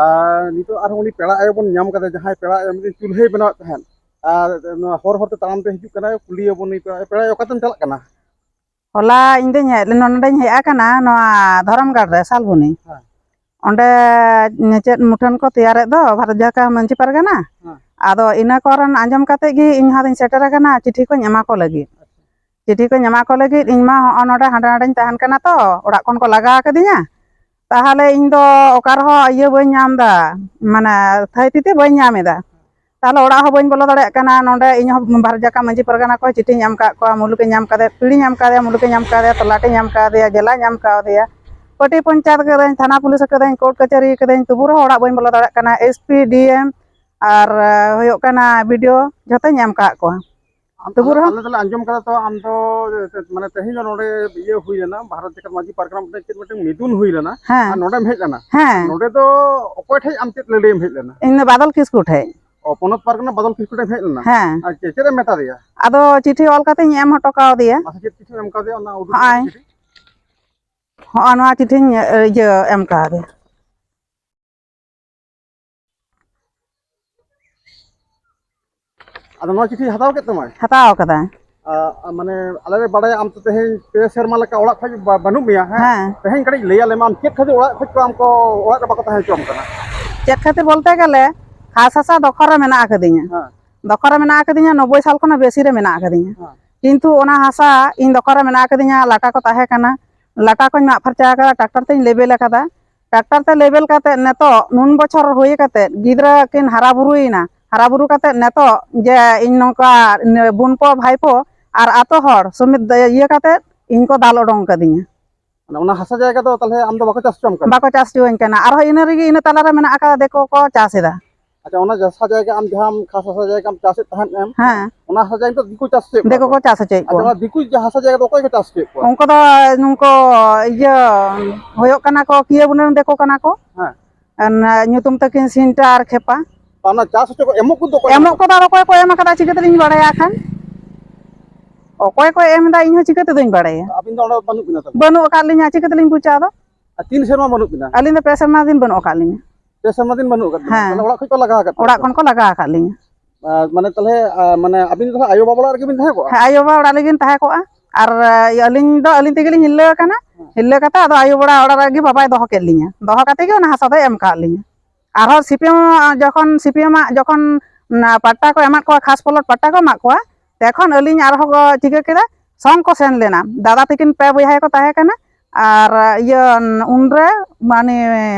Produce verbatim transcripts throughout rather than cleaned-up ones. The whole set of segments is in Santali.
ᱟᱨ ᱱᱤᱛᱚᱜ ᱟᱨᱦᱚᱸ ᱩᱱᱤ ᱯᱮᱲᱟ ᱟᱭᱳ ᱵᱚᱱ ᱧᱟᱢ ᱠᱟᱫᱮᱭᱟ, ᱡᱟᱦᱟᱸᱭ ᱯᱮᱲᱟ ᱟᱭᱳ ᱢᱤᱫᱴᱮᱱ ᱪᱩᱞᱦᱟᱹᱭ ᱵᱮᱱᱟᱣᱮᱫ ᱛᱟᱦᱮᱸᱫ, ᱟᱨ ᱱᱚᱣᱟ ᱦᱚᱨ ᱦᱚᱨᱛᱮ ᱛᱟᱲᱟᱢ ᱛᱮ ᱦᱤᱡᱩᱜ ᱠᱟᱱᱟᱭ, ᱠᱩᱞᱤᱭᱟᱵᱚᱱ ᱱᱩᱭ ᱯᱮᱲᱟ, ᱯᱮᱲᱟ ᱟᱭᱳ ᱚᱠᱟᱛᱮᱢ ᱪᱟᱞᱟᱜ ᱠᱟᱱᱟ? ᱦᱚᱞᱟ ᱤᱧ ᱫᱚᱧ ᱦᱮᱡ ᱞᱮᱱᱟ, ᱱᱚᱰᱮᱧ ᱦᱮᱡ ᱟᱠᱟᱱᱟ ᱱᱚᱣᱟ ᱫᱷᱚᱨᱚᱢᱜᱟᱲ ᱨᱮ ᱥᱟᱞᱵᱚᱱᱤ᱾ ᱦᱮᱸ᱾ ᱚᱸᱰᱮ ᱪᱮᱫ ᱢᱩᱴᱷᱟᱹᱱ ᱠᱚ ᱛᱮᱭᱟᱨᱮᱫ ᱫᱚ ᱵᱷᱟᱨᱚᱛ ᱡᱷᱟᱨᱠᱷᱚᱸᱰ ᱢᱟᱹᱡᱷᱤ ᱯᱟᱨᱜᱟᱱᱟ᱾ ᱦᱮᱸ᱾ ᱟᱫᱚ ᱤᱱᱟᱹ ᱠᱚᱨᱮᱱ ᱟᱸᱡᱚᱢ ᱠᱟᱛᱮ ᱜᱮ ᱤᱧ ᱦᱚᱸ ᱟᱫᱚᱧ ᱥᱮᱴᱮᱨ ᱟᱠᱟᱱᱟ ᱪᱤᱴᱷᱤ ᱠᱚᱧ ᱮᱢᱟ ᱠᱚ ᱞᱟᱹᱜᱤᱫ᱾ ᱪᱤᱴᱷᱤ ᱠᱚᱧ ᱮᱢᱟ ᱠᱚ ᱞᱟᱹᱜᱤᱫ, ᱤᱧ ᱢᱟ ᱦᱚᱸᱜᱼᱚ ᱱᱚᱰᱮ ᱦᱟᱸᱰᱮ ᱱᱟᱰᱮᱧ ᱛᱟᱦᱮᱱ ᱠᱟᱱᱟ ᱛᱚ, ᱚᱲᱟᱜ ᱠᱷᱚᱱ ᱠᱚ ᱞᱟᱜᱟ ᱟᱠᱟᱫᱤᱧᱟ᱾ ᱛᱟᱦᱚᱞᱮ ᱤᱧ ᱫᱚ ᱚᱠᱟ ᱨᱮᱦᱚᱸ ᱤᱭᱟᱹ ᱵᱟᱹᱧ ᱧᱟᱢ ᱮᱫᱟ, ᱢᱟᱱᱮ ᱛᱷᱟᱹᱭ ᱛᱤᱛᱤ ᱵᱟᱹᱧ ᱧᱟᱢ ᱮᱫᱟ᱾ ᱛᱟᱦᱚᱞᱮ ᱚᱲᱟᱜ ᱦᱚᱸ ᱵᱟᱹᱧ ᱵᱚᱞᱚ ᱫᱟᱲᱮᱭᱟᱜ ᱠᱟᱱᱟ᱾ ᱱᱚᱰᱮ ᱤᱧ ᱦᱚᱸ ᱵᱷᱟᱨᱚᱛ ᱡᱷᱟᱨᱠᱷᱚᱸᱰ ᱢᱟᱹᱡᱷᱤ ᱯᱟᱨᱜᱟᱱᱟ ᱠᱚ ᱪᱤᱴᱷᱤᱧ ᱮᱢ ᱠᱟᱜ ᱠᱚᱣᱟ, ᱢᱩᱞᱩᱠᱤᱧ ᱧᱟᱢ ᱠᱟᱫᱮᱭᱟ, ᱯᱤᱲᱤᱧ ᱮᱢ ᱠᱟᱫᱮᱭᱟ, ᱢᱩᱞᱩᱠᱤᱧ ᱧᱟᱢ ᱠᱟᱫᱮᱭᱟ, ᱛᱚᱞᱟᱴᱤᱧ ᱮᱢ ᱠᱟᱫᱮᱭᱟ, ᱡᱮᱞᱟᱧ ᱮᱢ ᱠᱟᱫᱮᱭᱟ, ᱯᱟᱹᱴᱤ ᱯᱚᱧᱪᱟᱭᱮᱛ ᱠᱟᱹᱫᱟᱹᱧ, ᱛᱷᱟᱱᱟ ᱯᱩᱞᱤᱥ ᱠᱟᱹᱫᱟᱹᱧ, ᱠᱳᱨᱴ ᱠᱟᱹᱪᱷᱟᱹᱨᱤ ᱠᱟᱹᱫᱟᱹᱧ, ᱛᱚᱵᱩ ᱨᱮᱦᱚᱸ ᱚᱲᱟᱜ ᱵᱟᱹᱧ ᱵᱚᱞᱚ ᱫᱟᱲᱮᱭᱟᱜ ᱠᱟᱱᱟ᱾ ᱮᱥ ᱯᱤ, ᱰᱤ ᱮᱢ ᱟᱨ ᱦᱩᱭᱩᱜ ᱠᱟᱱᱟ ᱵᱤ ᱰᱤ ᱳ ᱡᱷᱚᱛᱚᱧ ᱮᱢ ᱠᱟᱜ ᱠᱚᱣᱟ᱾ ᱟᱢ, ᱛᱚᱵᱩ ᱟᱞᱮ, ᱨᱮᱦᱚᱸ ᱟᱞᱮ ᱫᱚᱞᱮ ᱟᱸᱡᱚᱢ ᱠᱟᱫᱟ ᱛᱚ, ᱟᱢ ᱫᱚ, ᱢᱟᱱᱮ, ᱛᱮᱦᱮᱧ ᱫᱚ ᱱᱚᱰᱮ ᱤᱭᱟᱹ ᱦᱩᱭ ᱞᱮᱱᱟ, ᱵᱷᱟᱨᱚᱛ ᱡᱟᱠᱟᱛ ᱢᱟᱹᱡᱷᱤ ᱯᱟᱨᱜᱟᱱᱟ ᱢᱤᱫᱴᱮᱱ ᱪᱮᱫ ᱢᱤᱫᱴᱮᱱ ᱢᱤᱫᱩᱱ ᱦᱩᱭ ᱞᱮᱱᱟ, ᱦᱮᱸ᱾ ᱟᱨ ᱱᱚᱰᱮᱢ ᱦᱮᱡ ᱞᱮᱱᱟ᱾ ᱦᱮᱸ᱾ ᱱᱚᱰᱮ ᱫᱚ ᱚᱠᱚᱭ ᱴᱷᱮᱡ ᱟᱢ ᱪᱮᱫ ᱞᱟᱹᱞᱟᱹᱭᱮᱢ ᱦᱮᱡ ᱞᱮᱱᱟ? ᱤᱧ ᱫᱚ ᱵᱟᱫᱚᱞ ᱠᱤᱥᱠᱩ ᱴᱷᱮᱡ᱾ ᱚ, ᱯᱚᱱᱚᱛ ᱯᱟᱨᱜᱟᱱᱟ ᱵᱟᱫᱚᱞ ᱠᱤᱥᱠᱩ ᱴᱷᱮᱡ ᱮᱢ ᱦᱮᱡ ᱞᱮᱱᱟ? ᱦᱮᱸ᱾ ᱟᱪᱪᱷᱟ, ᱪᱮᱫ ᱮᱢ ᱢᱮᱛᱟ ᱫᱮᱭᱟ? ᱟᱫᱚ ᱪᱤᱴᱷᱤ ᱚᱞ ᱠᱟᱛᱮᱧ ᱮᱢ ᱦᱚᱴᱚ ᱠᱟᱣᱫᱮᱭᱟ᱾ ᱢᱟᱥᱮ, ᱪᱮᱫ ᱪᱤᱴᱷᱤᱢ ᱮᱢ ᱠᱟᱣᱫᱮᱭᱟ? ᱚᱱᱟ ᱩᱫᱩᱜ ᱦᱚᱸᱜᱼᱚᱭ᱾ ᱪᱤᱴᱷᱤ᱾ ᱦᱚᱸᱜᱼᱚ ᱱᱚᱣᱟ ᱪᱤᱴᱷᱤᱧ, ᱤᱭᱟᱹ, ᱮᱢ ᱠᱟᱣᱫᱮᱭᱟ᱾ ᱟᱫᱚ ᱱᱚᱣᱟ ᱪᱤᱴᱷᱤ ᱦᱟᱛᱟᱣ ᱠᱮᱫ ᱛᱟᱢᱟᱭ? ᱦᱟᱛᱟᱣ ᱠᱟᱫᱟᱭ᱾ ᱟ, ᱢᱟᱱᱮ, ᱟᱞᱮ ᱞᱮ ᱵᱟᱲᱟᱭᱟ ᱟᱢ ᱛᱚ ᱛᱮᱦᱮᱧ ᱯᱮ ᱥᱮᱨᱢᱟ ᱞᱮᱠᱟ ᱚᱲᱟᱜ ᱠᱷᱚᱡ ᱵᱟ-, ᱵᱟᱹᱱᱩᱜ ᱢᱮᱭᱟ, ᱦᱮᱸ? ᱦᱮᱸ᱾ ᱛᱮᱦᱮᱧ ᱠᱟᱹᱴᱤᱡ ᱞᱟᱹᱭ ᱟᱞᱮ ᱢᱮ, ᱟᱢ ᱪᱮᱫ ᱠᱷᱟᱹᱛᱤᱨ ᱚᱲᱟᱜ ᱠᱷᱚᱡ ᱠᱚ ᱟᱢ ᱠᱚ ᱚᱲᱟᱜ ᱨᱮ ᱵᱟᱠᱚ ᱛᱟᱦᱮᱸ ᱦᱚᱪᱚᱣᱟᱢ ᱠᱟᱱᱟ? ᱪᱮᱫ ᱠᱷᱟᱹᱛᱤᱨ ᱵᱚᱞᱛᱮ ᱜᱮᱞᱮ, ᱦᱟᱸᱥ ᱦᱟᱥᱟ ᱫᱚᱠᱷᱚᱞ ᱨᱮ ᱢᱮᱱᱟᱜ ᱟᱠᱟᱫᱤᱧᱟ᱾ ᱦᱮᱸ᱾ ᱫᱚᱠᱷᱚᱞ ᱨᱮ ᱢᱮᱱᱟᱜ ᱟᱠᱟᱫᱤᱧᱟ, ᱱᱚᱵᱵᱳᱭ ᱥᱟᱞ ᱠᱷᱚᱱᱟᱜ ᱵᱮᱥᱤ ᱨᱮ ᱢᱮᱱᱟᱜ ᱟᱠᱟᱫᱤᱧᱟ᱾ ᱦᱮᱸ᱾ ᱠᱤᱱᱛᱩ ᱚᱱᱟ ᱦᱟᱥᱟ ᱤᱧ ᱫᱚᱠᱷᱚᱞ ᱨᱮ ᱢᱮᱱᱟᱜ ᱟᱠᱟᱫᱤᱧᱟ, ᱞᱟᱴᱟ ᱠᱚ ᱛᱟᱦᱮᱸ ᱠᱟᱱᱟ, ᱞᱟᱴᱟ ᱠᱚᱧ ᱢᱟᱜ ᱯᱷᱟᱨᱪᱟ ᱟᱠᱟᱫᱟ, ᱴᱨᱟᱠᱴᱟᱨ ᱛᱮᱧ ᱞᱮᱵᱮᱞ ᱟᱠᱟᱫᱟ᱾ ᱴᱨᱟᱠᱴᱟᱨ ᱛᱮ ᱞᱮᱵᱮᱞ ᱠᱟᱛᱮ ᱱᱤᱛᱚᱜ ᱱᱩᱱ ᱵᱚᱪᱷᱚᱨ ᱦᱩᱭ ᱠᱟᱛᱮ ᱜᱤᱫᱽᱨᱟᱹ ᱠᱤᱱ ᱦᱟᱨᱟ ᱵᱩᱨᱩᱭᱮᱱᱟ, ᱦᱟᱨᱟ ᱵᱩᱨᱩ ᱠᱟᱛᱮ ᱱᱤᱛᱚᱜ ᱡᱮ ᱤᱧ ᱱᱚᱝᱠᱟ ᱵᱩᱱᱯᱚ ᱵᱷᱟᱭᱯᱚ ᱟᱨ ᱟᱛᱳ ᱦᱚᱲ ᱥᱚᱢᱮᱛ ᱤᱭᱟᱹ ᱠᱟᱛᱮ ᱤᱧ ᱠᱚ ᱫᱟᱞ ᱚᱰᱚᱝ ᱠᱟᱫᱤᱧᱟ᱾ ᱢᱟᱱᱮ ᱚᱱᱟ ᱦᱟᱥᱟ ᱡᱟᱭᱜᱟ ᱫᱚ ᱛᱟᱦᱞᱮ ᱟᱢ ᱫᱚ ᱵᱟᱠᱚ ᱪᱟᱥ ᱦᱚᱪᱚᱣᱟᱢ ᱠᱟᱱᱟ? ᱵᱟᱠᱚ ᱪᱟᱥ ᱦᱚᱪᱚᱣᱟᱹᱧ ᱠᱟᱱᱟ᱾ ᱟᱨᱦᱚᱸ ᱤᱱᱟᱹ ᱨᱮᱜᱮ, ᱤᱱᱟᱹ ᱛᱟᱞᱟ ᱨᱮ ᱢᱮᱱᱟᱜ ᱟᱠᱟᱫᱟ, ᱫᱤᱠᱩ ᱠᱚ ᱪᱟᱥ ᱮᱫᱟ᱾ ᱟᱪᱪᱷᱟ, ᱚᱱᱟ ᱦᱟᱥᱟ ᱡᱟᱭᱜᱟ ᱟᱢ ᱡᱟᱦᱟᱸ ᱠᱷᱟᱥ ᱦᱟᱥᱟ ᱡᱟᱭᱜᱟᱢ ᱪᱟᱥᱮᱫ ᱛᱟᱦᱮᱸᱫ ᱮᱢ, ᱦᱮᱸ᱾ ᱚᱱᱟ ᱦᱟᱥᱟ ᱡᱟᱭᱜᱟ ᱫᱚ ᱫᱤᱠᱩ ᱪᱟᱥ ᱦᱚᱪᱚᱭᱮᱫ ᱠᱚᱣᱟ ᱫᱤᱠᱩ ᱠᱚ? ᱠᱚ ᱪᱟᱥ ᱦᱚᱪᱚᱭᱮᱫ ᱟᱪᱪᱷᱟ, ᱠᱚᱣᱟ᱾ ᱚᱱᱟ ᱫᱤᱠᱩ ᱡᱟᱦᱟᱸ ᱦᱟᱥᱟ ᱡᱟᱭᱜᱟ ᱫᱚ ᱚᱠᱚᱭ ᱠᱚ ᱪᱟᱥ ᱦᱚᱪᱚᱭᱮᱫ ᱠᱚᱣᱟ? ᱩᱱᱠᱩ ᱫᱚ ᱱᱩᱠᱩ ᱤᱭᱟᱹ ᱦᱩᱭᱩᱜ ᱠᱟᱱᱟ ᱠᱚ, ᱠᱤᱭᱟᱹ ᱵᱩᱱᱟᱹᱝ ᱫᱤᱠᱩ ᱠᱟᱱᱟ ᱠᱚ᱾ ᱦᱮᱸ᱾ ᱟᱨ ᱚᱱᱟ ᱧᱩᱛᱩᱢ ᱛᱟᱹᱠᱤᱱ ᱥᱤᱱᱴᱟ ᱟᱨ ᱠᱷᱮᱯᱟ᱾ ᱚᱱᱟ ᱪᱟᱥ ᱦᱚᱪᱚ ᱠᱚ ᱮᱢᱚᱜ ᱠᱚᱫᱚ ᱚᱠᱚᱭ ᱮᱢᱚᱜ ᱮᱢᱟ ᱠᱚᱫᱚ ᱟᱫᱚ ᱚᱠᱚᱭ ᱠᱚ ᱮᱢ ᱟᱠᱟᱫᱟ ᱪᱤᱠᱟᱹ ᱛᱮᱞᱤᱧ ᱵᱟᱲᱟᱭᱟ ᱠᱷᱟᱱ? ᱚᱠᱚᱭ ᱠᱚ ᱮᱢ ᱮᱫᱟ ᱤᱧ ᱦᱚᱸ ᱪᱤᱠᱟᱹ ᱛᱮᱫᱚᱧ ᱵᱟᱲᱟᱭᱟ? ᱟᱹᱵᱤᱱ ᱫᱚ ᱚᱸᱰᱮ ᱵᱟᱹᱱᱩᱜ ᱵᱤᱱᱟ ᱛᱟᱵᱤᱱ? ᱵᱟᱹᱱᱩᱜ ᱟᱠᱟᱫ ᱞᱤᱧᱟ, ᱪᱤᱠᱟᱹ ᱛᱮᱞᱤᱧ ᱵᱩᱡᱟ ᱟᱫᱚ? ᱟᱨ ᱛᱤᱱ ᱥᱮᱨᱢᱟ ᱵᱟᱹᱱᱩᱜ ᱵᱤᱱᱟ? ᱟᱹᱞᱤᱧ ᱫᱚ ᱯᱮ ᱥᱮᱨᱢᱟ ᱫᱤᱱ ᱵᱟᱹᱱᱩᱜ ᱟᱠᱟᱫ ᱞᱤᱧᱟ᱾ ᱯᱮ ᱥᱮᱨᱢᱟ ᱫᱤᱱ ᱵᱟᱹᱱᱩᱜ ᱟᱠᱟᱫ ᱵᱤᱱᱟ? ᱦᱮᱸ᱾ ᱛᱟᱦᱚᱞᱮ ᱚᱲᱟᱜ ᱠᱷᱚᱱ ᱠᱚ ᱞᱟᱜᱟ ᱟᱠᱟᱫ ᱯᱮᱭᱟ? ᱚᱲᱟᱜ ᱠᱷᱚᱱ ᱠᱚ ᱞᱟᱜᱟ ᱟᱠᱟᱫ ᱞᱤᱧᱟ᱾ ᱟᱨ ᱢᱟᱱᱮ ᱛᱟᱦᱚᱞᱮ, ᱟᱨ ᱢᱟᱱᱮ ᱟᱹᱵᱤᱱ ᱫᱚ ᱛᱟᱦᱚᱞᱮ ᱟᱭᱳ ᱵᱟᱵᱟ ᱚᱲᱟᱜ ᱨᱮᱜᱮ ᱵᱤᱱ ᱛᱟᱦᱮᱸ ᱠᱚᱜᱼᱟ? ᱦᱮᱸ, ᱟᱭᱳ ᱵᱟᱵᱟ ᱚᱲᱟᱜ ᱨᱮᱜᱮᱞᱤᱧ ᱛᱟᱦᱮᱸ ᱠᱚᱜᱼᱟ᱾ ᱟᱨ, ᱤᱭᱟᱹ, ᱟᱹᱞᱤᱧ ᱫᱚ ᱟᱹᱞᱤᱧ ᱛᱮᱜᱮᱞᱤᱧ ᱦᱤᱨᱞᱟᱹ ᱟᱠᱟᱱᱟ᱾ ᱦᱮᱸ᱾ ᱦᱤᱨᱞᱟᱹ ᱠᱟᱛᱮ ᱟᱫᱚ ᱟᱭᱳ ᱵᱟᱵᱟ ᱚᱲᱟᱜ ᱨᱮᱜᱮ ᱵᱟᱵᱟᱭ ᱫᱚᱦᱚ ᱠᱮᱫ ᱞᱤᱧᱟ᱾ ᱫᱚᱦᱚ ᱠᱟᱛᱮ ᱜᱮ ᱚᱱᱟ ᱦᱟᱥᱟ ᱫᱚᱭ ᱮᱢ ᱟᱠᱟᱫ ᱞᱤᱧᱟ᱾ ᱟᱨᱦᱚᱸ ᱥᱤ ᱯᱤ ᱮᱢ ᱡᱚᱠᱷᱚᱱ, ᱥᱤ ᱯᱤ ᱮᱢ ᱟᱜ ᱡᱚᱠᱷᱚᱱ ᱚᱱᱟ ᱯᱟᱴᱴᱟ ᱠᱚ ᱮᱢᱟᱫ ᱠᱚᱣᱟ, ᱠᱷᱟᱥ ᱯᱚᱞᱚᱴ ᱯᱟᱴᱴᱟ ᱠᱚ ᱮᱢᱟᱫ ᱠᱚᱣᱟ, ᱛᱚᱠᱷᱚᱱ ᱟᱹᱞᱤᱧ ᱟᱨᱦᱚᱸ ᱠᱚ ᱪᱤᱠᱟᱹ ᱠᱮᱫᱟ, ᱥᱚᱝ ᱠᱚ ᱥᱮᱱ ᱞᱮᱱᱟ᱾ ᱫᱟᱫᱟ ᱛᱟᱹᱠᱤᱱ ᱯᱮ ᱵᱚᱭᱦᱟ ᱠᱚ ᱛᱟᱦᱮᱸ ᱠᱟᱱᱟ᱾ ᱟᱨ, ᱤᱭᱟᱹ, ᱩᱱᱨᱮ ᱢᱟᱱᱮ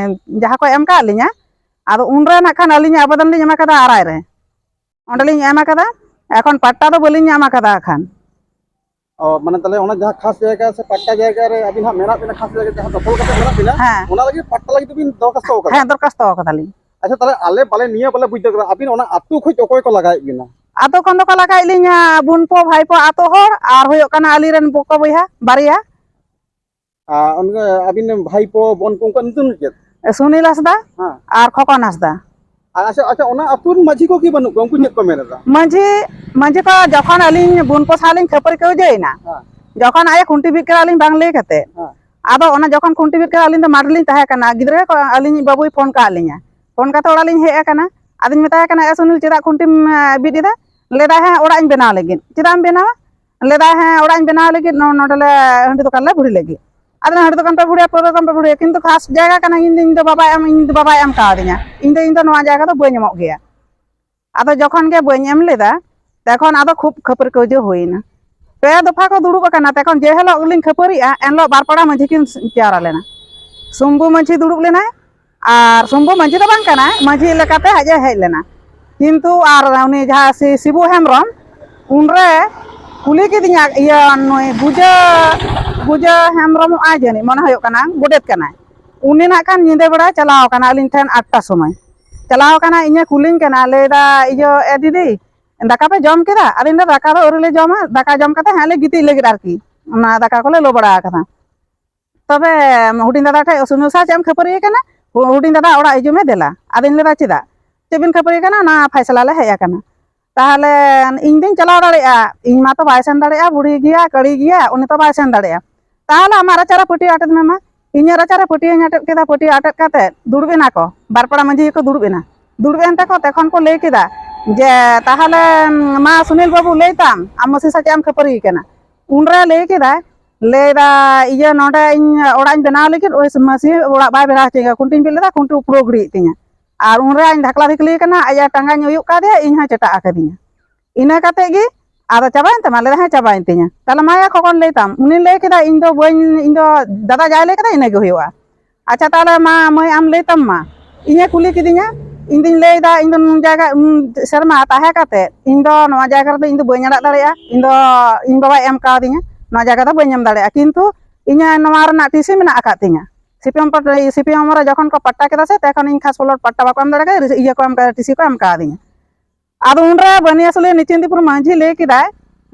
ᱡᱟᱦᱟᱸ ᱠᱚ ᱮᱢ ᱟᱠᱟᱫ ᱞᱤᱧᱟ, ᱟᱫᱚ ᱩᱱᱨᱮ ᱱᱟᱜ ᱠᱷᱟᱱ ᱟᱹᱞᱤᱧᱟᱜ ᱟᱵᱮᱫᱚᱱ ᱞᱤᱧ ᱮᱢ ᱟᱠᱟᱫᱟ ᱟᱨ ᱟᱭ ᱨᱮ᱾ ᱚᱸᱰᱮᱞᱤᱧ ᱮᱢ ᱟᱠᱟᱫᱟ᱾ ᱮᱠᱷᱚᱱ ᱯᱟᱴᱴᱟ ᱫᱚ ᱵᱟᱹᱞᱤᱧ ᱧᱟᱢ ᱟᱠᱟᱫᱟ ᱠᱷᱟᱱ᱾ ᱚ, ᱢᱟᱱᱮ ᱛᱟᱦᱚᱞᱮ ᱚᱱᱟ ᱡᱟᱦᱟᱸ ᱠᱷᱟᱥ ᱡᱟᱭᱜᱟ ᱥᱮ ᱯᱟᱴᱴᱟ ᱡᱟᱭᱜᱟ ᱨᱮ ᱟᱹᱵᱤᱱ ᱦᱟᱸᱜ ᱢᱮᱱᱟᱜ ᱵᱤᱱᱟ, ᱠᱷᱟᱥ ᱡᱟᱭᱜᱟ ᱡᱟᱦᱟᱸ ᱫᱚᱠᱷᱚᱞ ᱠᱟᱛᱮ ᱢᱮᱱᱟᱜ ᱵᱤᱱᱟ, ᱦᱮᱸ᱾ ᱚᱱᱟ ᱞᱟᱹᱜᱤᱫ ᱯᱟᱴᱴᱟ ᱞᱟᱹᱜᱤᱫ ᱵᱤᱱ ᱫᱚᱨᱠᱷᱟᱥᱛᱚ ᱟᱠᱟᱫᱟ? ᱦᱮᱸ, ᱫᱚᱨᱠᱷᱟᱥᱛᱚ ᱟᱠᱟᱫᱟᱞᱤᱧ᱾ ᱟᱪᱪᱷᱟ, ᱛᱟᱦᱚᱞᱮ ᱟᱞᱮ ᱵᱟᱞᱮ, ᱱᱤᱭᱟᱹ ᱵᱟᱞᱮ ᱵᱩᱡᱽ ᱫᱟᱲᱮᱭᱟᱜ ᱠᱟᱱᱟ, ᱟᱹᱵᱤᱱ ᱚᱱᱟ ᱟᱹᱛᱩ ᱠᱷᱚᱱ ᱚᱠᱚᱭ ᱠᱚ ᱞᱟᱜᱟᱭᱮᱫ ᱵᱤᱱᱟ? ᱟᱫᱚ ᱠᱷᱚᱱ ᱫᱚᱠᱚ ᱞᱟᱜᱟᱭᱮᱫ ᱞᱤᱧᱟ ᱵᱩᱱᱯᱚ, ᱵᱷᱟᱭᱯᱚ, ᱟᱛᱳ ᱦᱚᱲ, ᱟᱨ ᱦᱩᱭᱩᱜ ᱠᱟᱱᱟ ᱟᱞᱮᱨᱮᱱ ᱵᱚᱠᱚ ᱵᱚᱭᱦᱟ ᱵᱟᱨᱭᱟ᱾ ᱟᱨ ᱚᱱᱠᱟ ᱟᱹᱵᱤᱱ ᱨᱮᱱ ᱵᱷᱟᱭᱯᱚ, ᱵᱚᱱᱯᱚ, ᱩᱱᱠᱩᱣᱟᱜ ᱧᱩᱛᱩᱢ ᱫᱚ ᱪᱮᱫ? ᱥᱩᱱᱤᱞ ᱦᱟᱸᱥᱫᱟ ᱦᱮᱸ᱾ ᱟᱨ ᱠᱷᱚᱠᱚᱱ ᱦᱟᱸᱥᱫᱟ᱾ ᱟᱨ ᱟᱪᱪᱷᱟ, ᱟᱪᱪᱷᱟ, ᱚᱱᱟ ᱟᱹᱛᱩ ᱨᱮᱱ ᱢᱟᱹᱡᱷᱤ ᱠᱚ ᱠᱤ ᱵᱟᱹᱱᱩᱜ ᱠᱚᱣᱟ? ᱩᱱᱠᱩ ᱪᱮᱫ ᱠᱚ ᱢᱮᱱ ᱮᱫᱟ? ᱢᱟᱹᱡᱷᱤ, ᱢᱟᱹᱡᱷᱤ ᱠᱚ ᱡᱚᱠᱷᱚᱱ ᱟᱹᱞᱤᱧ ᱵᱩᱱᱯᱚ ᱥᱟᱶ ᱞᱤᱧ ᱠᱷᱟᱹᱯᱟᱹᱨᱤ ᱠᱟᱹᱣᱡᱟᱹᱭᱮᱱᱟ, ᱦᱮᱸ᱾ ᱡᱚᱠᱷᱚᱱ ᱟᱡ ᱮ ᱠᱷᱩᱱᱴᱤ ᱵᱤᱫ ᱠᱮᱫᱟ ᱟᱹᱞᱤᱧ ᱵᱟᱝ ᱞᱟᱹᱭ ᱠᱟᱛᱮ, ᱦᱮᱸ᱾ ᱟᱫᱚ ᱚᱱᱟ ᱡᱚᱠᱷᱚᱱ ᱠᱷᱩᱱᱴᱤ ᱵᱤᱫ ᱠᱮᱫᱟ, ᱟᱹᱞᱤᱧ ᱫᱚ ᱢᱟᱴᱷ ᱨᱮᱞᱤᱧ ᱛᱟᱦᱮᱸ ᱠᱟᱱᱟ, ᱜᱤᱫᱽᱨᱟᱹ ᱠᱚ, ᱟᱹᱞᱤᱧᱤᱡ ᱵᱟᱹᱵᱩᱭ ᱯᱷᱳᱱ ᱠᱟᱜ ᱞᱤᱧᱟ᱾ ᱯᱷᱳᱱ ᱠᱟᱛᱮ ᱚᱲᱟᱜ ᱞᱤᱧ ᱦᱮᱡ ᱟᱠᱟᱱᱟ᱾ ᱟᱫᱚᱧ ᱢᱮᱛᱟᱭ ᱠᱟᱱᱟ, "ᱮ ᱥᱩᱱᱤᱞ, ᱪᱮᱫᱟᱜ ᱠᱷᱩᱱᱴᱤᱢ, ᱮ, ᱵᱤᱫ ᱮᱫᱟ?" ᱞᱟᱹᱭᱫᱟᱭ, "ᱦᱮᱸ, ᱚᱲᱟᱜ ᱤᱧ ᱵᱮᱱᱟᱣ ᱞᱟᱹᱜᱤᱫ᱾" "ᱪᱮᱫᱟᱜ ᱮᱢ ᱵᱮᱱᱟᱣᱟ?" ᱞᱟᱹᱭᱫᱟᱭ, "ᱦᱮᱸ, ᱚᱲᱟᱜ ᱤᱧ ᱵᱮᱱᱟᱣ ᱞᱟᱹᱜᱤᱫ, ᱱᱚ-, ᱱᱚᱰᱮ ᱞᱮ ᱦᱟᱺᱰᱤ ᱫᱚᱠᱟᱱ ᱞᱮ ᱵᱷᱩᱲᱤ ᱞᱟᱹᱜᱤᱫ᱾" ᱟᱫᱚ ᱦᱟᱺᱰᱤ ᱫᱚᱠᱟᱱ ᱯᱮ ᱵᱷᱩᱲᱤᱭᱟ, ᱯᱟᱹᱣᱨᱟᱹ ᱫᱚᱠᱟᱱ ᱯᱮ ᱵᱷᱩᱲᱤᱭᱟ, ᱠᱤᱱᱛᱩ ᱠᱷᱟᱥ ᱡᱟᱭᱜᱟ ᱠᱟᱱᱟ, ᱤᱧ ᱫᱚ, ᱤᱧ ᱫᱚ ᱵᱟᱵᱟᱭ ᱮᱢ, ᱤᱧ ᱫᱚ ᱵᱟᱵᱟᱭ ᱮᱢ ᱠᱟᱣᱫᱤᱧᱟ᱾ ᱤᱧ ᱫᱚ, ᱤᱧ ᱫᱚ ᱱᱚᱣᱟ ᱡᱟᱭᱜᱟ ᱫᱚ ᱵᱟᱹᱧ ᱮᱢᱚᱜ ᱜᱮᱭᱟ᱾ ᱟᱫᱚ ᱡᱚᱠᱷᱚᱱ ᱜᱮ ᱵᱟᱹᱧ ᱮᱢ ᱞᱮᱫᱟ, ᱛᱚᱠᱷᱚᱱ ᱟᱫᱚ ᱠᱷᱩᱵ ᱠᱷᱟᱹᱯᱟᱹᱨᱤ ᱠᱟᱹᱣᱡᱟᱹ ᱦᱩᱭᱮᱱᱟ᱾ ᱯᱮ ᱫᱚᱯᱷᱟ ᱠᱚ ᱫᱩᱲᱩᱵ ᱟᱠᱟᱱᱟ᱾ ᱛᱚᱠᱷᱚᱱ ᱡᱮ ᱦᱤᱞᱳᱜ ᱞᱤᱧ ᱠᱷᱟᱹᱯᱟᱹᱨᱤᱜᱼᱟ, ᱮᱱᱦᱤᱞᱳᱜ ᱵᱟᱨ ᱯᱟᱲᱟ ᱢᱟᱹᱡᱷᱤ ᱠᱤᱱ ᱡᱟᱣᱨᱟ ᱞᱮᱱᱟ᱾ ᱥᱩᱢᱵᱩ ᱢᱟᱹᱡᱷᱤ ᱫᱩᱲᱩᱵ ᱞᱮᱱᱟᱭ, ᱟᱨ ᱥᱩᱢᱵᱩ ᱢᱟᱹᱡᱷᱤ ᱫᱚ ᱵᱟᱝ ᱠᱟᱱᱟᱭ, ᱢᱟᱹᱡᱷᱤ ᱞᱮᱠᱟᱛᱮ ᱟᱡ ᱮ ᱦᱮᱡ ᱞᱮᱱᱟ᱾ ᱠᱤᱱᱛᱩ ᱟᱨ ᱩᱱᱤ ᱡᱟᱦᱟᱸ ᱥᱤ-, ᱥᱤᱵᱩ ᱦᱮᱢᱵᱨᱚᱢ, ᱩᱱᱨᱮ ᱠᱩᱞᱤ ᱠᱤᱫᱤᱧᱟ, ᱤᱭᱟᱹ, ᱱᱩᱭ ᱵᱩᱡᱟᱹ, ᱵᱩᱡᱟᱹ ᱦᱮᱢᱵᱨᱚᱢᱚᱜ ᱟᱭ ᱡᱟᱹᱱᱤᱡ, ᱢᱚᱱᱮ ᱦᱩᱭᱩᱜ ᱠᱟᱱᱟ, ᱜᱚᱰᱮᱛ ᱠᱟᱱᱟᱭ᱾ ᱩᱱᱤ ᱱᱟᱜ ᱠᱷᱟᱱ ᱧᱤᱫᱟᱹ ᱵᱮᱲᱟ ᱪᱟᱞᱟᱣ ᱟᱠᱟᱱᱟ ᱟᱹᱞᱤᱧ ᱴᱷᱮᱱ ᱟᱴ ᱴᱟ ᱥᱚᱢᱚᱭ᱾ ᱪᱟᱞᱟᱣ ᱟᱠᱟᱱᱟ, ᱤᱧᱮ ᱠᱩᱞᱤᱧ ᱠᱟᱱᱟ, ᱞᱟᱹᱭᱫᱟ, "ᱤᱭᱟᱹ, ᱮ ᱫᱤᱫᱤ, ᱫᱟᱠᱟ ᱯᱮ ᱡᱚᱢ ᱠᱮᱫᱟ?" ᱟᱫᱚᱧ ᱞᱟᱹᱭᱫᱟ, "ᱫᱟᱠᱟ ᱫᱚ ᱟᱹᱣᱨᱤ ᱞᱮ ᱡᱚᱢᱟ, ᱫᱟᱠᱟ ᱡᱚᱢ ᱠᱟᱛᱮ ᱦᱟᱸᱜ ᱞᱮ ᱜᱤᱛᱤᱡ ᱞᱟᱹᱜᱤᱫ ᱟᱨᱠᱤ, ᱚᱱᱟ ᱫᱟᱠᱟ ᱠᱚᱞᱮ ᱞᱚ ᱵᱟᱲᱟ ᱟᱠᱟᱫᱟ᱾ ᱛᱚᱵᱮ ᱦᱩᱰᱤᱧ ᱫᱟᱫᱟ ᱴᱷᱮᱡ ᱥᱩᱱᱩ ᱥᱟᱶ ᱪᱮᱫ ᱮᱢ ᱠᱷᱟᱹᱯᱟᱹᱨᱤ ᱠᱟᱱᱟ? ᱦᱩ-, ᱦᱩᱰᱤᱧ ᱫᱟᱫᱟ ᱚᱲᱟᱜ ᱦᱤᱡᱩᱜ ᱢᱮ ᱫᱮᱞᱟ᱾" ᱟᱫᱚᱧ ᱞᱟᱹᱭᱫᱟ, "ᱪᱮᱫᱟᱜ? ᱪᱮᱫ ᱵᱤᱱ ᱠᱷᱟᱹᱯᱟᱹᱨᱤ ᱠᱟᱱᱟ? ᱚᱱᱟ ᱯᱷᱟᱭᱥᱟᱞᱟ ᱞᱮ ᱦᱮᱡ ᱟᱠᱟᱱᱟ᱾ ᱛᱟᱦᱚᱞᱮ ᱤᱧ ᱫᱩᱧ ᱪᱟᱞᱟᱣ ᱫᱟᱲᱮᱭᱟᱜᱼᱟ, ᱤᱧ ᱢᱟ ᱛᱚ ᱵᱟᱭ ᱥᱮᱱ ᱫᱟᱲᱮᱭᱟᱜᱼᱟ, ᱵᱩᱲᱦᱤ ᱜᱮᱭᱟ, ᱠᱟᱹᱲᱤ ᱜᱮᱭᱟ, ᱩᱱᱤ ᱛᱚ ᱵᱟᱭ ᱥᱮᱱ ᱫᱟᱲᱮᱭᱟᱜᱼᱟ᱾ ᱛᱟᱦᱚᱞᱮ ᱟᱢᱟᱜ ᱨᱟᱪᱟ ᱨᱮ ᱯᱟᱹᱴᱤ ᱟᱴᱮᱫ ᱢᱮ ᱢᱟ, ᱤᱧᱟᱹᱜ ᱨᱟᱪᱟᱨᱮ ᱯᱟᱹᱴᱭᱟᱹᱧ ᱟᱴᱮᱫ ᱠᱮᱫᱟ᱾ ᱯᱟᱹᱴᱭᱟᱹ ᱟᱴᱮᱫ ᱠᱟᱛᱮ ᱫᱩᱲᱩᱵ ᱮᱱᱟ ᱠᱚ, ᱵᱟᱨᱯᱟᱲᱟ ᱢᱟᱺᱡᱷᱤ ᱜᱮᱠᱚ ᱫᱩᱲᱩᱵ ᱮᱱᱟ᱾ ᱫᱩᱲᱩᱵ ᱮᱱ ᱛᱮᱠᱚ ᱛᱚᱠᱷᱚᱱ ᱠᱚ ᱞᱟᱹᱭ ᱠᱮᱫᱟ ᱡᱮ, "ᱛᱟᱦᱚᱞᱮ ᱢᱟ ᱥᱩᱱᱤᱞ ᱵᱟᱹᱵᱩ, ᱞᱟᱹᱭ ᱛᱟᱢ, ᱟᱢ ᱢᱟᱹᱥᱤ ᱥᱟᱶ ᱪᱮᱫ ᱮᱢ ᱠᱷᱟᱹᱯᱟᱹᱨᱤ ᱠᱟᱱᱟ?" ᱩᱱᱨᱮ ᱞᱟᱹᱭ ᱠᱮᱫᱟᱭ, ᱞᱟᱹᱭᱫᱟ, "ᱤᱭᱟᱹ, ᱱᱚᱰᱮ ᱤᱧ ᱚᱲᱟᱜ ᱤᱧ ᱵᱮᱱᱟᱣ ᱞᱟᱹᱜᱤᱫ, ᱳᱭ ᱢᱟᱹᱥᱤ ᱚᱲᱟᱜ ᱵᱟᱭ ᱵᱮᱱᱟᱣ ᱦᱚᱪᱚᱧ ᱠᱟᱱᱟ, ᱠᱷᱩᱱᱴᱤᱧ ᱵᱤᱫ ᱞᱮᱫᱟ, ᱠᱷᱩᱱᱴᱤ ᱩᱯᱲᱟᱹᱣ ᱜᱤᱰᱤᱭᱮᱫ ᱛᱤᱧᱟ, ᱟᱨ ᱩᱱᱨᱮ ᱤᱧ ᱫᱷᱟᱠᱞᱟ ᱫᱷᱤᱠᱞᱤ ᱠᱟᱱᱟ, ᱟᱡ ᱴᱟᱸᱜᱟᱧ ᱩᱭᱩᱜ ᱠᱟᱫᱮᱭᱟ, ᱤᱧ ᱦᱚᱸᱭ ᱪᱮᱴᱟᱜ ᱟᱠᱟᱫᱤᱧᱟ᱾ ᱤᱱᱟᱹ ᱠᱟᱛᱮ ᱜᱮ ᱟᱫᱚ ᱪᱟᱵᱟᱭᱮᱱ ᱛᱟᱢᱟ?" ᱞᱟᱹᱭᱫᱟ, "ᱦᱮᱸ, ᱪᱟᱵᱟᱭᱮᱱ ᱛᱤᱧᱟ᱾" ᱛᱟᱦᱞᱮ ᱢᱟᱭᱟ ᱠᱷᱚᱵᱚᱨ ᱞᱟᱹᱭ ᱛᱟᱢ᱾ ᱩᱱᱤ ᱞᱟᱹᱭ ᱠᱮᱫᱟ, "ᱤᱧ ᱫᱚ ᱵᱟᱹᱧ, ᱤᱧ ᱫᱚ ᱫᱟᱫᱟ ᱡᱟᱭ ᱞᱟᱹᱭ ᱠᱮᱫᱟ, ᱤᱱᱟᱹᱜᱮ ᱦᱩᱭᱩᱜᱼᱟ᱾ ᱟᱪᱪᱷᱟ, ᱛᱟᱦᱞᱮ ᱢᱟ ᱢᱟᱹᱭ, ᱟᱢ ᱞᱟᱹᱭ ᱛᱟᱢ ᱢᱟ᱾" ᱤᱧᱮ ᱠᱩᱞᱤ ᱠᱤᱫᱤᱧᱟ, ᱤᱧ ᱫᱩᱧ ᱞᱟᱹᱭᱫᱟ, "ᱤᱧ ᱫᱚ ᱱᱩᱱ ᱡᱟᱭᱜᱟ, ᱩᱱ ᱥᱮᱨᱢᱟ ᱛᱟᱦᱮᱸ ᱠᱟᱛᱮ ᱤᱧ ᱫᱚ ᱱᱚᱣᱟ ᱡᱟᱭᱜᱟ ᱨᱮᱫᱚ ᱤᱧ ᱫᱚ ᱵᱟᱹᱧ ᱟᱲᱟᱜ ᱫᱟᱲᱮᱭᱟᱜᱼᱟ, ᱤᱧ ᱫᱚ ᱤᱧ ᱵᱟᱵᱟᱭ ᱮᱢ ᱠᱟᱣᱫᱤᱧᱟ, ᱱᱚᱣᱟ ᱡᱟᱭᱜᱟ ᱫᱚ ᱵᱟᱹᱧ ᱮᱢ ᱫᱟᱲᱮᱭᱟᱜᱼᱟ, ᱠᱤᱱᱛᱩ ᱤᱧᱟᱹᱜ ᱱᱚᱣᱟ ᱨᱮᱱᱟᱜ ᱴᱤᱥᱤ ᱢᱮᱱᱟᱜ ᱟᱠᱟᱫ ᱛᱤᱧᱟ᱾ ᱥᱤᱯᱤᱭᱚᱢ ᱯᱟᱴ-, ᱥᱤᱯᱤᱭᱚᱢ ᱨᱮ ᱡᱚᱠᱷᱚᱱ ᱠᱚ ᱯᱟᱴᱴᱟ ᱠᱮᱫᱟ ᱥᱮ, ᱛᱚᱠᱷᱚᱱ ᱤᱧ ᱠᱷᱟᱥ ᱯᱞᱚᱴ ᱯᱟᱴᱴᱟ ᱵᱟᱠᱚ ᱮᱢ ᱫᱟᱲᱮ ᱠᱟᱫᱟ, ᱤᱭᱟᱹ ᱠᱚ ᱮᱢ ᱠᱟᱫᱟ, ᱴᱤᱥᱤ ᱠᱚ ᱮᱢ ᱠᱟᱣᱫᱤᱧᱟ᱾" ᱟᱫᱚ ᱩᱱᱨᱮ ᱵᱟᱹᱱᱤᱭᱟᱹᱥᱩᱞᱤ ᱱᱤᱪᱤᱱᱫᱤᱯᱩᱨ ᱢᱟᱹᱡᱷᱤ ᱞᱟᱹᱭ ᱠᱮᱫᱟᱭ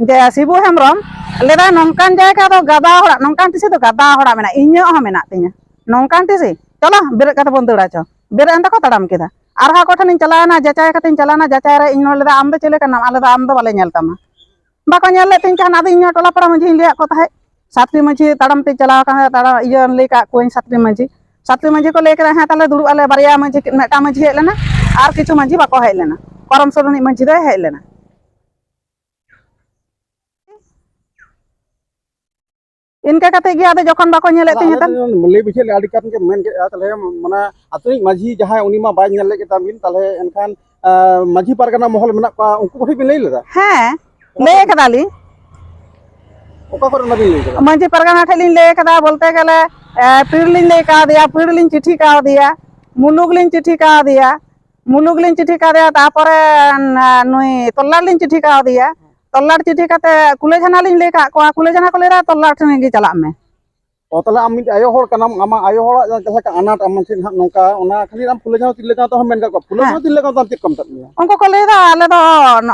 ᱡᱮ, "ᱥᱤᱵᱩ ᱦᱮᱢᱵᱨᱚᱢ ᱞᱟᱹᱭᱫᱟ, ᱱᱚᱝᱠᱟᱱ ᱡᱟᱭᱜᱟ ᱫᱚ ᱜᱟᱫᱟ ᱦᱚᱲᱟᱜ, ᱱᱚᱝᱠᱟᱱ ᱴᱤᱥᱤ ᱫᱚ ᱜᱟᱫᱟ ᱦᱚᱲᱟᱜ ᱢᱮᱱᱟᱜᱼᱟ, ᱤᱧᱟᱹᱜ ᱦᱚᱸ ᱢᱮᱱᱟᱜ ᱛᱤᱧᱟᱹ ᱱᱚᱝᱠᱟᱱ ᱴᱤᱥᱤ, ᱪᱚᱞᱚ ᱵᱮᱨᱮᱫ ᱠᱟᱛᱮ ᱵᱚᱱ ᱫᱟᱹᱲᱟ ᱪᱚ᱾" ᱵᱮᱨᱮᱫ ᱮᱱ ᱛᱮᱠᱚ ᱛᱟᱲᱟᱢ ᱠᱮᱫᱟ᱾ ᱟᱨᱦᱚᱸ ᱟᱠᱚ ᱴᱷᱮᱱᱤᱧ ᱪᱟᱞᱟᱣᱮᱱᱟ, ᱡᱟᱪᱟᱭ ᱠᱟᱛᱮᱧ ᱪᱟᱞᱟᱣᱮᱱᱟ, ᱡᱟᱪᱟᱭ ᱨᱮ ᱤᱧ ᱱᱚᱰᱮ ᱞᱟᱹᱭᱫᱟ, "ᱟᱢ ᱫᱚ ᱪᱮᱞᱮ ᱠᱟᱱᱟᱢ?" ᱟᱞᱮ ᱫᱚ, "ᱟᱢ ᱫᱚ ᱵᱟᱞᱮ ᱧᱮᱞ ᱛᱟᱢᱟ᱾" ᱵᱟᱠᱚ ᱧᱮᱞ ᱞᱮᱫ ᱛᱤᱧ ᱠᱷᱟᱱ, ᱟᱫᱚ ᱤᱧ ᱦᱚᱸ ᱴᱚᱞᱟ ᱯᱟᱲᱟ ᱢᱟᱹᱡᱷᱤᱧ ᱞᱟᱹᱭᱟᱫ ᱠᱚ ᱛᱟᱦᱮᱸᱫ᱾ ᱥᱟᱛᱴᱤ ᱢᱟᱹᱡᱷᱤ ᱛᱟᱲᱟᱢ ᱛᱮ ᱪᱟᱞᱟᱣ ᱟᱠᱟᱱᱟ, ᱛᱟᱲᱟᱢ ᱤᱭᱟᱹ ᱞᱟᱹᱭ ᱠᱟᱜ ᱠᱚᱣᱟᱧ ᱥᱟᱛᱴᱤ ᱢᱟᱹᱡᱷᱤ᱾ ᱥᱟᱛᱴᱤ ᱢᱟᱹᱡᱷᱤ ᱠᱚ ᱞᱟᱹᱭ ᱠᱮᱫᱟ, "ᱦᱮᱸ, ᱛᱟᱦᱞᱮ ᱫᱩᱲᱩᱵ ᱟᱞᱮ, ᱵᱟᱨᱭᱟ ᱢᱟᱹᱡᱷᱤ, ᱢᱤᱫᱴᱟᱝ ᱢᱟᱹᱡᱷᱤ ᱦᱮᱡ ᱞᱮᱱᱟ ᱟᱨ ᱠᱤᱪᱷᱩ ᱢᱟᱹᱡᱷᱤ ᱵᱟᱠᱚ ᱦᱮᱡ ᱞᱮᱱᱟ, ᱠᱚᱨᱚᱢ ᱥᱳᱞ ᱨᱤᱱᱤᱡ ᱢᱟᱹᱡᱷᱤ ᱫᱚᱭ ᱦᱮᱡ ᱞᱮᱱᱟ᱾" ᱤᱱᱠᱟ ᱠᱟᱛᱮ ᱜᱮ ᱟᱫᱚ ᱡᱚᱠᱷᱚᱱ ᱵᱟᱠᱚ ᱧᱮᱞᱮᱫ ᱛᱤᱧ ᱟᱞᱮ ᱛᱟᱦᱮᱸᱫ᱾ ᱞᱟᱹᱭ ᱵᱩᱡᱷᱟᱹᱣ ᱞᱮ ᱟᱹᱰᱤ ᱜᱟᱱ ᱜᱮ ᱢᱮᱱ ᱠᱮᱫᱼᱟ, ᱛᱟᱦᱞᱮ ᱢᱟᱱᱮ ᱟᱹᱛᱩ ᱨᱤᱡ ᱢᱟᱹᱡᱷᱤ ᱡᱟᱦᱟᱸᱭ, ᱩᱱᱤ ᱢᱟ ᱵᱟᱭ ᱧᱮᱞ ᱞᱮᱫ ᱜᱮ ᱛᱟᱵᱤᱱ, ᱛᱟᱦᱞᱮ ᱮᱱᱠᱷᱟᱱ, ᱟᱸ, ᱢᱟᱹᱡᱷᱤ ᱯᱟᱨᱜᱟᱱᱟ ᱢᱚᱦᱚᱞ ᱢᱮᱱᱟᱜ ᱠᱚᱣᱟ, ᱩᱱᱠᱩ ᱠᱚᱴᱷᱮᱱ ᱵᱤᱱ ᱞᱟᱹᱭ ᱞᱮᱫᱟ? ᱦᱮᱸ, ᱞᱟᱹᱭ ᱠᱟᱫᱟᱞᱤᱧ᱾ ᱚᱠᱟ ᱠᱚᱨᱮ ᱚᱱᱟ ᱵᱤᱱ ᱞᱟᱹᱭ ᱠᱟᱫᱟ? ᱢᱟᱹᱡᱷᱤ ᱯᱟᱨᱜᱟᱱᱟ ᱴᱷᱮᱡ ᱞᱤᱧ ᱞᱟᱹᱭ ᱠᱟᱫᱟ ᱵᱚᱞᱛᱮ ᱜᱮᱞᱮ, ᱮ, ᱯᱤᱲ ᱞᱤᱧ ᱞᱟᱹᱭ ᱠᱟᱣᱫᱮᱭᱟ, ᱯᱤᱲ ᱞᱤᱧ ᱪᱤᱴᱷᱤ ᱠᱟᱣᱫᱮᱭᱟ, ᱢᱩᱞᱩᱠ ᱞᱤᱧ ᱪᱤᱴᱷᱤ ᱠᱟᱣᱫᱮᱭᱟ, ᱢᱩᱞᱩᱠ ᱞᱤᱧ ᱪᱤᱴᱷᱤ ᱠᱟᱣᱫᱮᱭᱟ, ᱛᱟᱯᱚᱨᱮ ᱱᱩᱭ ᱛᱚᱞᱞᱟᱴ ᱞᱤᱧ ᱪᱤᱴᱷᱤ ᱠᱟᱣᱫᱮᱭᱟ᱾ ᱛᱚᱞᱞᱟᱴ ᱪᱤᱴᱷᱤ ᱠᱟᱛᱮ ᱠᱩᱞᱟᱹᱡᱷᱟᱱᱟ ᱞᱤᱧ ᱞᱟᱹᱭ ᱠᱟᱜ ᱠᱚᱣᱟ, ᱠᱩᱞᱟᱹᱡᱷᱟᱱᱟ ᱠᱚ ᱞᱟᱹᱭ ᱫᱟ, "ᱛᱚᱞᱞᱟᱴ ᱴᱷᱮᱱ ᱜᱮ ᱪᱟᱞᱟᱜ ᱢᱮ᱾" ᱚ, ᱛᱟᱦᱞᱮ ᱟᱢ ᱢᱤᱫ ᱟᱭᱳ ᱦᱚᱲ ᱠᱟᱱᱟᱢ, ᱟᱢᱟᱜ ᱟᱭᱳ ᱦᱚᱲᱟᱜ ᱡᱟᱦᱟᱸ ᱞᱮᱠᱟ ᱟᱱᱟᱴ, ᱟᱢ ᱢᱟᱱᱥᱤᱠ ᱱᱟᱦᱟᱜ ᱱᱚᱝᱠᱟ, ᱚᱱᱟ ᱠᱷᱟᱹᱛᱤᱨ ᱟᱢ ᱯᱷᱩᱞᱟᱹ ᱡᱷᱟᱱᱚ ᱛᱤᱨᱞᱟᱹ ᱜᱟᱶᱛᱟ ᱦᱚᱸ ᱢᱮᱱ ᱠᱟᱜ ᱠᱚᱣᱟ᱾ ᱯᱷᱩᱞᱟᱹ ᱦᱮᱸ᱾ ᱡᱷᱟᱱᱚ ᱛᱤᱨᱞᱟᱹ ᱜᱟᱶᱛᱟ ᱪᱮᱫ ᱠᱚ ᱢᱮᱛᱟᱫ ᱢᱮᱭᱟ? ᱩᱱᱠᱩ ᱠᱚ ᱞᱟᱹᱭ ᱫᱟ, "ᱟᱞᱮ ᱫᱚ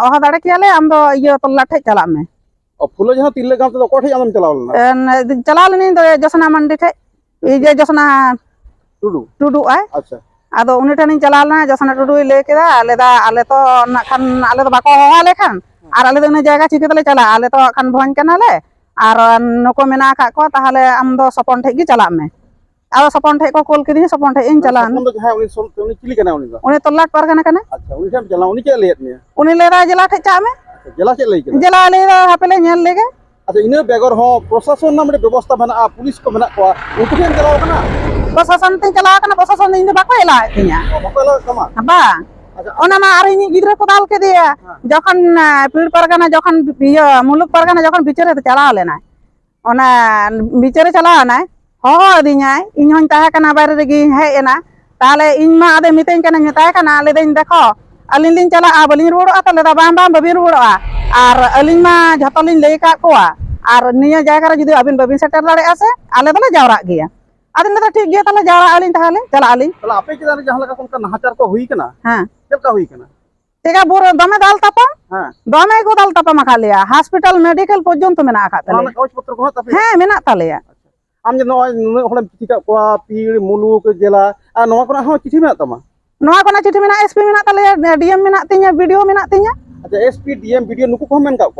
ᱚᱦᱚ ᱫᱟᱲᱮ ᱠᱮᱭᱟᱞᱮ, ᱟᱢ ᱫᱚ ᱤᱭᱟᱹ ᱛᱚᱞᱞᱟᱴ ᱴᱷᱮᱡ ᱪᱟᱞᱟᱜ ᱢᱮ᱾" ᱚ, ᱯᱷᱩᱞᱟᱹ ᱡᱷᱟᱱᱚ ᱛᱤᱨᱞᱟᱹ ᱜᱟᱶᱛᱟ ᱫᱚ ᱚᱠᱚᱭ ᱴᱷᱮᱡ ᱟᱢᱮᱢ ᱪᱟᱞᱟᱣ ᱞᱮᱱᱟ? ᱮᱱ, ᱪᱟᱞᱟᱣ ᱞᱮᱱᱟᱹᱧ ᱫᱚ ᱡᱚᱥᱱᱟ ᱢᱟᱱᱰᱤ ᱴᱷᱮᱡ, ᱤᱭᱟᱹ ᱡᱚᱥᱱᱟ ᱴᱩᱰᱩ? ᱴᱩᱰᱩ ᱟᱭ᱾ ᱟᱪᱪᱷᱟ᱾ ᱟᱫᱚ ᱩᱱᱤ ᱴᱷᱮᱱᱤᱧ ᱪᱟᱞᱟᱣ ᱞᱮᱱᱟ, ᱡᱚᱥᱱᱟ ᱴᱩᱰᱩᱭ ᱞᱟᱹᱭ ᱠᱮᱫᱟ, ᱞᱟᱹᱭ ᱫᱟ, "ᱟᱞᱮ ᱛᱚ ᱱᱟᱜ ᱠᱷᱟᱱ ᱟᱞᱮ ᱫᱚ ᱵᱟᱠᱚ ᱦᱚᱦᱚ ᱟᱞᱮ ᱠᱷᱟᱱ, ᱟᱨ ᱟᱞᱮ ᱫᱚ ᱤᱱᱟᱹ ᱡᱟᱭᱜᱟ ᱪᱤᱠᱟᱹ ᱛᱮᱞᱮ ᱪᱟᱞᱟᱜᱼᱟ? ᱟᱞᱮ ᱛᱚ ᱦᱟᱸᱜ ᱠᱷᱟᱱ ᱵᱷᱚᱧ ᱠᱟᱱᱟᱞᱮ, ᱟᱨ ᱱᱩᱠᱩ ᱢᱮᱱᱟᱜ ᱟᱠᱟᱫ ᱠᱚᱣᱟ, ᱛᱟᱦᱞᱮ ᱟᱢ ᱫᱚ ᱥᱚᱯᱚᱱ ᱴᱷᱮᱡ ᱜᱮ ᱪᱟᱞᱟᱜ ᱢᱮ᱾" ᱟᱫᱚ ᱥᱚᱯᱚᱱ ᱴᱷᱮᱡ ᱠᱚ ᱠᱩᱞ ᱠᱤᱫᱤᱧᱟ, ᱥᱚᱯᱚᱱ ᱴᱷᱮᱡ ᱤᱧ ᱪᱟᱞᱟᱣᱱᱟ᱾ ᱥᱚᱯᱚᱱ ᱫᱚ ᱡᱟᱦᱟᱸᱭ, ᱩᱱᱤ ᱥᱚᱞ-, ᱩᱱᱤ ᱪᱤᱞᱤ ᱠᱟᱱᱟᱭ ᱩᱱᱤ ᱫᱚ? ᱩᱱᱤ ᱛᱚᱞᱞᱟᱴ ᱯᱟᱨᱜᱟᱱᱟ ᱠᱟᱱᱟᱭ᱾ ᱟᱪᱪᱷᱟ, ᱩᱱᱤ ᱴᱷᱮᱱ ᱮᱢ ᱪᱟᱞᱟᱣ, ᱩᱱᱤ ᱪᱮᱫ ᱮ ᱞᱟᱹᱭᱟᱫ ᱢᱮᱭᱟ? ᱩᱱᱤ ᱞᱟᱹᱭᱫᱟ ᱡᱮᱞᱟ ᱴᱷᱮᱡ ᱪᱟᱜ ᱢᱮ᱾ ᱟᱪᱪᱷᱟ, ᱡᱮᱞᱟ ᱪᱮᱫ ᱞᱟᱹᱭ ᱠᱮᱫᱟ? ᱡᱮᱞᱟ ᱞᱟᱹᱭᱫᱟ ᱦᱟᱯᱮ ᱞᱮ ᱧᱮᱞ ᱞᱮᱜᱮ᱾ ᱟᱪᱪᱷᱟ, ᱤᱱᱟᱹ ᱵᱮᱜᱚᱨ ᱦᱚᱸ ᱯᱨᱚᱥᱟᱥᱚᱱ ᱨᱮᱱᱟᱜ ᱢᱤᱫᱴᱮᱱ ᱵᱮᱵᱚᱥᱛᱷᱟ ᱢᱮᱱᱟᱜᱼᱟ, ᱯᱩᱞᱤᱥ ᱠᱚ ᱢᱮᱱᱟᱜ ᱠᱚᱣᱟ, ᱩᱱᱠᱩ ᱴᱷᱮᱱ ᱪᱟᱞᱟᱣ ᱠᱟᱱᱟ? ᱯᱨᱚᱥᱟᱥᱚᱱ ᱛᱤᱧ ᱪᱟᱞᱟᱣ ᱠᱟᱱᱟ, ᱯᱨᱚᱥᱟᱥᱚᱱ ᱫᱚ ᱤᱧ ᱫᱚ ᱵᱟᱠᱚ ᱮᱞᱟᱣᱮᱫ ᱛᱤᱧᱟ᱾ ᱚ, ᱵᱟᱠᱚ ᱮᱞᱟᱣᱮᱫ ᱛᱟᱢᱟ? ᱵᱟᱝ᱾ ᱟᱪᱪᱷᱟ, ᱚᱱᱟ ᱢᱟ ᱟᱨ ᱤᱧᱤᱡ ᱜᱤᱫᱽᱨᱟᱹ ᱠᱚ ᱫᱟᱞ ᱠᱮᱫᱮᱭᱟ᱾ ᱦᱮᱸ᱾ ᱡᱚᱠᱷᱚᱱ, ᱟ, ᱯᱤᱲ ᱯᱟᱨᱜᱟᱱᱟ ᱡᱚᱠᱷᱚᱱ, ᱤᱭᱟᱹ, ᱢᱩᱞᱩᱠ ᱯᱟᱨᱜᱟᱱᱟ ᱡᱚᱠᱷᱚᱱ ᱵᱤᱪᱟᱹᱨ ᱮ ᱪᱟᱞᱟᱣ ᱞᱮᱱᱟᱭ, ᱚᱱᱟ ᱵᱤᱪᱟᱹᱨᱮ ᱪᱟᱞᱟᱣ ᱮᱱᱟᱭ, ᱦᱚᱦᱚ ᱟᱹᱫᱤᱧᱟᱭ, ᱤᱧ ᱦᱚᱸᱧ ᱛᱟᱦᱮᱸ ᱠᱟᱱᱟ, ᱵᱟᱭᱨᱮ ᱨᱮᱜᱮᱧ ᱦᱮᱡ ᱮᱱᱟ᱾ ᱛᱟᱦᱞᱮ ᱤᱧ ᱢᱟ ᱟᱫᱚᱭ ᱢᱤᱛᱟᱹᱧ ᱠᱟᱱᱟ, ᱢᱮᱛᱟᱭ ᱠᱟᱱᱟ, ᱞᱟᱹᱭᱫᱟᱹᱧ, "ᱫᱮᱠᱷᱚ, ᱟᱹᱞᱤᱧ ᱞᱤᱧ ᱪᱟᱞᱟᱜᱼᱟ, ᱵᱟᱹᱞᱤᱧ ᱨᱩᱣᱟᱹᱲᱚᱜᱼᱟ ᱛᱚ?" ᱞᱟᱹᱭᱫᱟ, "ᱵᱟᱝ, ᱵᱟᱝ, ᱵᱟᱹᱵᱤᱱ ᱨᱩᱣᱟᱹᱲᱚᱜᱼᱟ, ᱟᱨ ᱟᱹᱞᱤᱧ ᱢᱟ ᱡᱷᱚᱛᱚ ᱞᱤᱧ ᱞᱟᱹᱭ ᱟᱠᱟᱫ ᱠᱚᱣᱟ, ᱟᱨ ᱱᱤᱭᱟᱹ ᱡᱟᱭᱜᱟ ᱨᱮ ᱡᱩᱫᱤ ᱟᱹᱵᱤᱱ ᱵᱟᱹᱵᱤᱱ ᱥᱮᱴᱮᱨ ᱫᱟᱲᱮᱭᱟᱜᱼᱟ ᱥᱮ, ᱟᱞᱮ ᱫᱚᱞᱮ ᱡᱟᱣᱨᱟᱜ ᱜᱮᱭᱟ᱾" ᱟᱫᱚᱧ ᱞᱟᱹᱭᱫᱟ, "ᱴᱷᱤᱠ ᱜᱮᱭᱟ, ᱛᱟᱦᱞᱮ ᱡᱟᱣᱨᱟᱜ ᱟᱹᱞᱤᱧ ᱛᱟᱦᱞᱮ, ᱪᱟᱞᱟᱜ ᱟᱹᱞᱤᱧ᱾" ᱛᱟᱦᱞᱮ ᱟᱯᱮ ᱪᱮᱛᱟᱱ ᱨᱮ ᱡᱟᱦᱟᱸ ᱞᱮᱠᱟ ᱚᱱᱠᱟ ᱱᱟᱦᱟᱪᱟᱨ ᱠᱚ ᱦᱩᱭ ᱠᱟᱱᱟ, ᱦᱮᱸ᱾ ᱪᱮᱫ ᱞᱮᱠᱟ ᱦᱩᱭ ᱠᱟᱱᱟ? ᱪᱮᱫ ᱞᱮᱠᱟ ᱵᱩᱨ-, ᱫᱚᱢᱮ ᱫᱟᱞ ᱛᱟᱯᱟᱢ? ᱦᱮᱸ᱾ ᱫᱚᱢᱮ ᱠᱚ ᱫᱟᱞ ᱛᱟᱯᱟᱢ ᱟᱠᱟᱫ ᱞᱮᱭᱟ, ᱦᱚᱥᱯᱤᱴᱟᱞ ᱢᱮᱰᱤᱠᱮᱞ ᱯᱚᱨᱡᱚᱱᱛᱚ ᱢᱮᱱᱟᱜ ᱟᱠᱟᱫ ᱚᱱᱟ ᱛᱟᱞᱮᱭᱟ᱾ ᱨᱮᱱᱟᱜ ᱠᱟᱜᱚᱡᱽ ᱯᱚᱛᱨᱚ ᱠᱚ ᱢᱮᱱᱟᱜ ᱛᱟᱯᱮᱭᱟ? ᱦᱮᱸ, ᱢᱮᱱᱟᱜ ᱛᱟᱞᱮᱭᱟ᱾ ᱟᱢ ᱡᱮ ᱱᱚᱜᱼᱚᱭ ᱱᱩᱱᱟᱹᱜ ᱦᱚᱲᱮᱢ ᱪᱤᱴᱷᱤ ᱠᱟᱜ ᱠᱚᱣᱟ, ᱯᱤᱲ, ᱢᱩᱞᱩᱠ, ᱡᱮᱞᱟ, ᱟᱨ ᱱᱚᱣᱟ ᱠᱚᱨᱮᱱᱟᱜ ᱦᱚᱸ ᱪᱤᱴᱷᱤ ᱢᱮᱱᱟᱜ ᱛᱟᱢᱟ? ᱱᱚᱣᱟ ᱠᱚᱨᱮᱱᱟᱜ ᱪᱤᱴᱷᱤ ᱢᱮᱱᱟᱜᱼᱟ, ᱮᱥ ᱯᱤ ᱢᱮᱱᱟᱜ ᱛᱟᱞᱮᱭᱟ, ᱰᱤ ᱮᱢ ᱢᱮᱱᱟᱜ ᱛᱤᱧᱟ, ᱵᱤ ᱰᱤ ᱳ ᱢᱮᱱᱟᱜ ᱛᱤᱧᱟ᱾ ᱟᱪᱪᱷᱟ, ᱮᱥ ᱯᱤ, ᱰᱤ ᱮᱢ, ᱵᱤ ᱰᱤ ᱳ ᱱᱩᱠᱩ ᱠᱚᱦᱚᱸ ᱢᱮᱱ ᱠᱟᱜ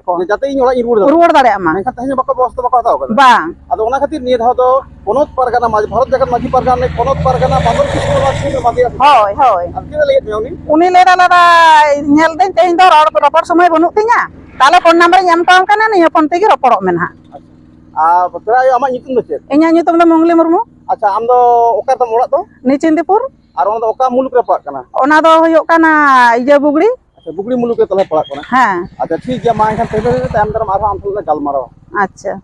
ᱠᱚᱣᱟ᱾ ᱡᱟᱛᱮ ᱤᱧ ᱚᱲᱟᱜ ᱤᱧ ᱨᱩᱣᱟᱹᱲ ᱫᱟᱲᱮᱭᱟᱜ᱾ ᱨᱩᱣᱟᱹᱲ ᱫᱟᱲᱮᱭᱟᱜ ᱢᱟ᱾ ᱢᱮᱱᱠᱷᱟᱱ ᱛᱮᱦᱮᱧ ᱦᱚᱸ ᱵᱟᱠᱚ ᱵᱮᱵᱚᱥᱛᱷᱟ ᱵᱟᱠᱚ ᱦᱟᱛᱟᱣ ᱠᱟᱫᱟ᱾ ᱵᱟᱝ᱾ ᱟᱫᱚ ᱚᱱᱟ ᱠᱷᱟᱹᱛᱤᱨ ᱱᱤᱭᱟᱹ ᱫᱷᱟᱣ ᱫᱚ ᱯᱚᱱᱚᱛ ᱯᱟᱨᱜᱟᱱᱟ ᱢᱟᱹᱡᱷᱤ, ᱵᱷᱟᱨᱚᱛ ᱡᱟᱠᱟᱛ ᱢᱟᱹᱡᱷᱤ ᱯᱟᱨᱜᱟᱱᱟ ᱞᱟᱹᱜᱤᱫ ᱯᱚᱱᱚᱛ ᱯᱟᱨᱜᱟᱱᱟ ᱵᱟᱫᱚᱞ ᱠᱤᱥᱠᱩ ᱱᱚᱣᱟ ᱥᱤᱢ ᱮᱢᱟ ᱫᱮᱭᱟ᱾ ᱦᱳᱭ, ᱦᱳᱭ᱾ ᱟᱨ ᱪᱮᱫ ᱮ ᱞᱟᱹᱭᱮᱫ ᱢᱮᱭᱟ ᱩᱱᱤ? ᱩᱱᱤ ᱞᱟᱹᱭ ᱫᱟ, ᱞᱟᱹᱭ ᱫᱟᱭ, "ᱧᱮᱞ ᱫᱟᱹᱧ ᱛᱮᱦᱮᱧ ᱫᱚ ᱨᱚᱲ, ᱨᱚᱯᱚᱲ ᱥᱚᱢᱚᱭ ᱵᱟᱹᱱᱩᱜ ᱛᱤᱧᱟ, ᱛᱟᱦᱞᱮ ᱯᱷᱳᱱ ᱱᱟᱢᱵᱟᱨ ᱤᱧ ᱮᱢ ᱦᱚᱴᱚ ᱟᱢ ᱠᱟᱱᱟ, ᱱᱤᱭᱟᱹ ᱯᱷᱳᱱ ᱛᱮᱜᱮ ᱨᱚᱯᱚᱲᱚᱜ ᱢᱮ ᱱᱟᱦᱟᱜ᱾" ᱟᱨ ᱯᱨᱟᱭ ᱟᱢᱟᱜ ᱧᱩᱛᱩᱢ ᱫᱚ ᱪᱮᱫ? ᱤᱧᱟᱹᱜ ᱧᱩᱛᱩᱢ ᱫᱚ ᱢᱚᱝᱜᱚᱞᱤ ᱢᱩᱨᱢᱩ᱾ ᱟᱪᱪᱷᱟ, ᱟᱢ ᱫᱚ ᱚᱠᱟ ᱨᱮᱛᱟᱢ ᱚᱲᱟᱜ ᱫᱚ? ᱱᱤᱪᱤᱱᱫᱤᱯᱩᱨ᱾ ᱟᱨ ᱚᱱᱟ ᱫᱚ ᱚᱠᱟ ᱢᱩᱞᱩᱠ ᱨᱮ ᱯᱟᱲᱟᱜ ᱠᱟᱱᱟ? ᱚᱱᱟ ᱫᱚ ᱦᱩᱭᱩᱜ ᱠᱟᱱᱟ ᱤᱭᱟᱹ ᱵᱩᱜᱲᱤ᱾ ᱟᱪᱪᱷᱟ, ᱵᱩᱜᱲᱤ ᱢᱩᱞᱩᱠ ᱨᱮ ᱛᱟᱦᱞᱮ ᱯᱟᱲᱟᱜ ᱠᱟᱱᱟ᱾ ᱦᱮᱸ᱾ ᱟᱪᱪᱷᱟ, ᱴᱷᱤᱠ ᱜᱮᱭᱟ, ᱢᱟ ᱮᱱᱠᱷᱟᱱ ᱛᱮᱦᱮᱧ ᱫᱚ ᱛᱟᱭᱚᱢ ᱫᱟᱨᱟᱢ ᱟᱨᱦᱚᱸ ᱟᱢ ᱥᱟᱞᱟᱜ ᱞᱮ ᱜᱟᱞᱢᱟᱨᱟᱣᱟ᱾ ᱟᱪᱪᱷᱟ᱾